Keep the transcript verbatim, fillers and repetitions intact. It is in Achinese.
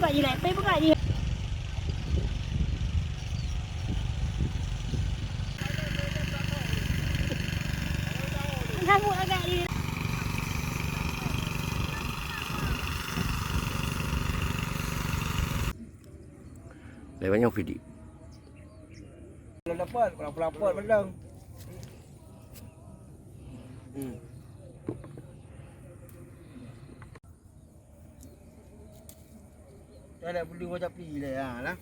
Jilai, pai buka je. Ngamuk agak je. Lewat nyang Fidi. Belum dapat, belum dapat, belum. Hmm. Dah, dah beli macam pi dah, ha, lah.